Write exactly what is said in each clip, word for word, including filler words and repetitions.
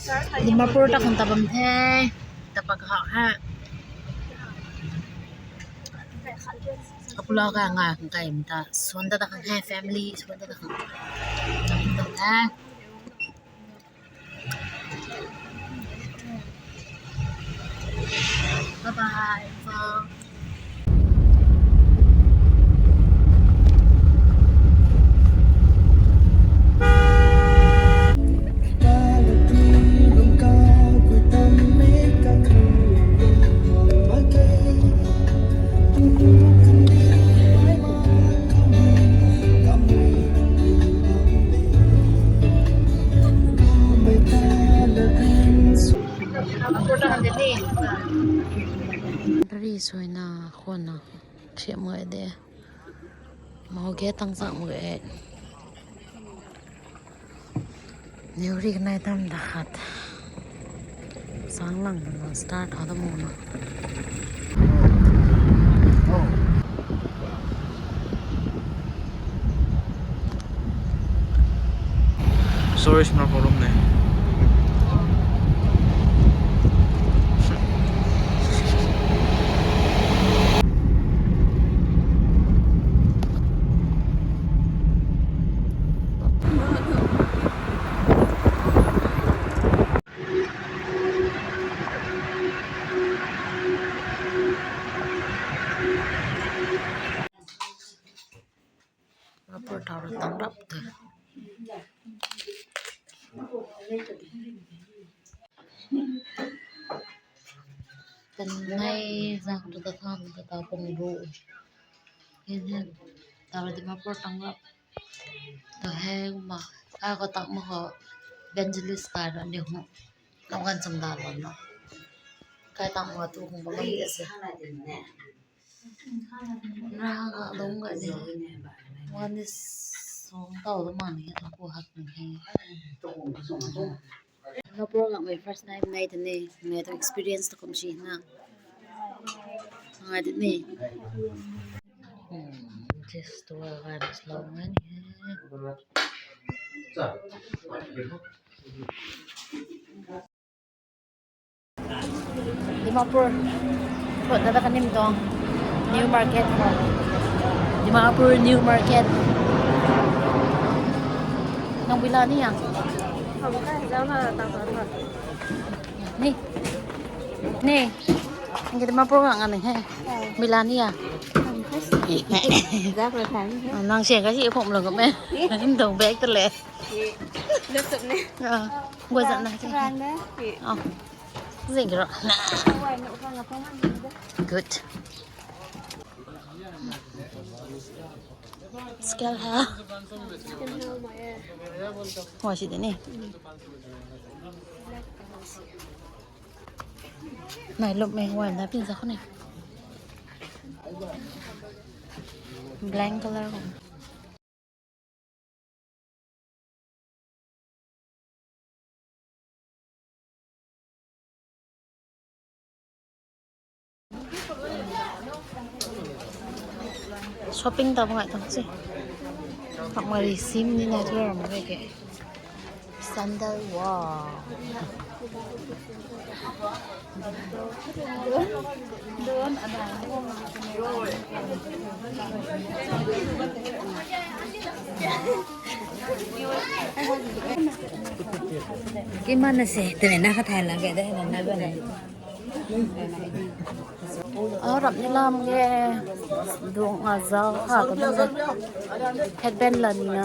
Dimapur ta khang ta bam the. Ta pak ha ha. Kapula ka nga khang kai ta suan ta ta khang hai family suan ta ta khang. Bye bye. Gari suina khwanna thiam ngai de. Mau ge tang chang mak e. Niu ri kanai tam da khat. Sang lang na start hou da mu na. Sorry, sna problem ne. Rapor thau rui tang rap tu. Tanei zang tu ta tham ta ta pung ru. Hen hen. Tau rui Dimapur tang rap. Tu hei ma. Ai ko tang ma ko evangelist kai rui ni hung. Tang kan cham da lo na. Kai tang ma tu hung ba ngai ase. Raga dong ga de. One is song tau da man he, tang ko hak ni he. Dimapur ngak mei first time nai tane, mei tu experience tu kum si na. Ngai de ni. Hmm, just to a gan slow ngai ni he. Dimapur. Kot na ta kanim tong. New Market. Dimapur New Market. Nang bila ni yang? Ni. Ni. Nang Dimapur ngang ni he. Bila ni ya. Nang siang kasi phom lang kame. Nang dong bag ta le. Lupsup ni. Ah, gua zat na. Rang na. Ah. Zing ro. Wai nu khang a pang ni de. Good. Scale ha. Scale ha mai e. Wai si de ni. Nai lup mei wai na pin za khou ni. Blank color. Shopping ta bangai tang si. Pak mari sim ni na tu ram ke. Sandal, wow. Kimana se, tene na ka thai la ke de na na ba ne. Arap ni lam ge, dung a zau kha ta na. Headband la ni na,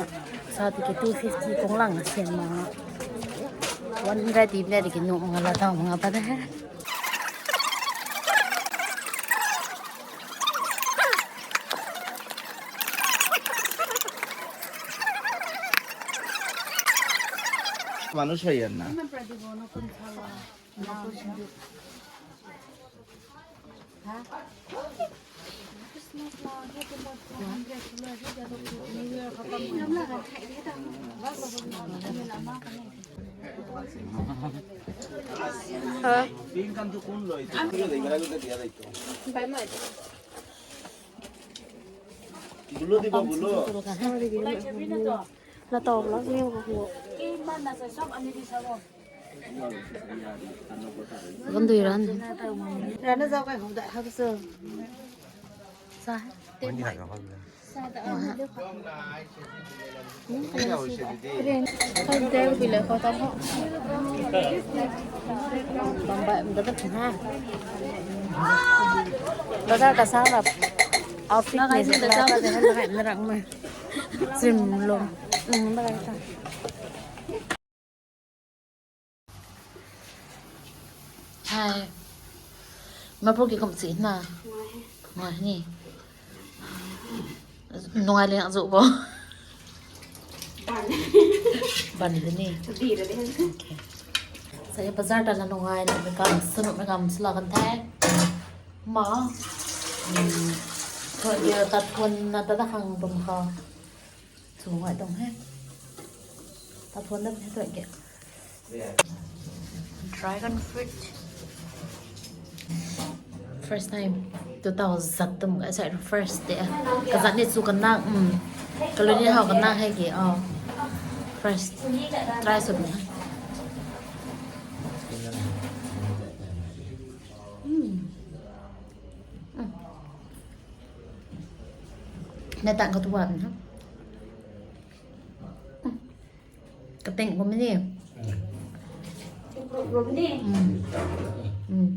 sa tiki two fifty kong lang sian ma. One hundred di bine tiki nu ma la tau ma pa de. Manu sayan na. Bulo di ba, bulo. La tau la ni ko. Kan dui ran. Rana zau kai hou da hak su. Sa. Kan tei bi le ko ta ho. Bam ba da ta ha. Brother ka sang la. Outfit ni se la ka de na rak ma. Sim lom. Hmm, ba ta. Hai. Mapur ki kum si na. Ngai ni. Nungai liang zu bo. Ban de ni. Okay. Sa ye bazar ta la nungai na me kam sunu me kam sula kan the. Ma. Hmm. Ko ye ta thon na ta da khang dum kha. Chu ngai dong he. Ta phone dat he tu ke. Dragon fruit. First time. Tu tau zat tum ga sai first day. Ka zat ni chu ka nang, um. Ka lu ni hau ka nang he ki. Oh. First. Try sw. Hmm. Hmm. Na tang ka tuan ha. Kating kum ni. Kum ni. Mm. Mm.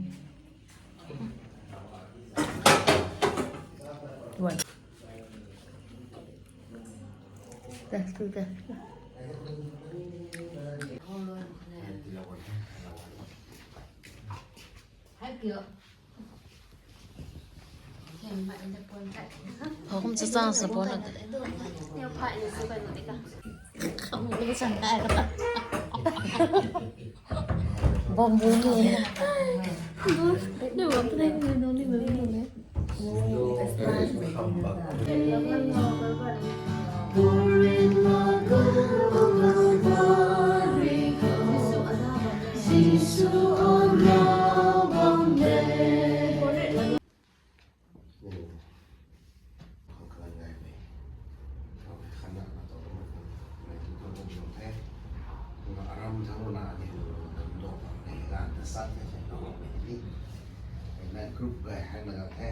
Tuan. Dah, tu dah. Hai kyo. Hou kum sa chang sa pon na. Bamboo ni. Group gay hai na the.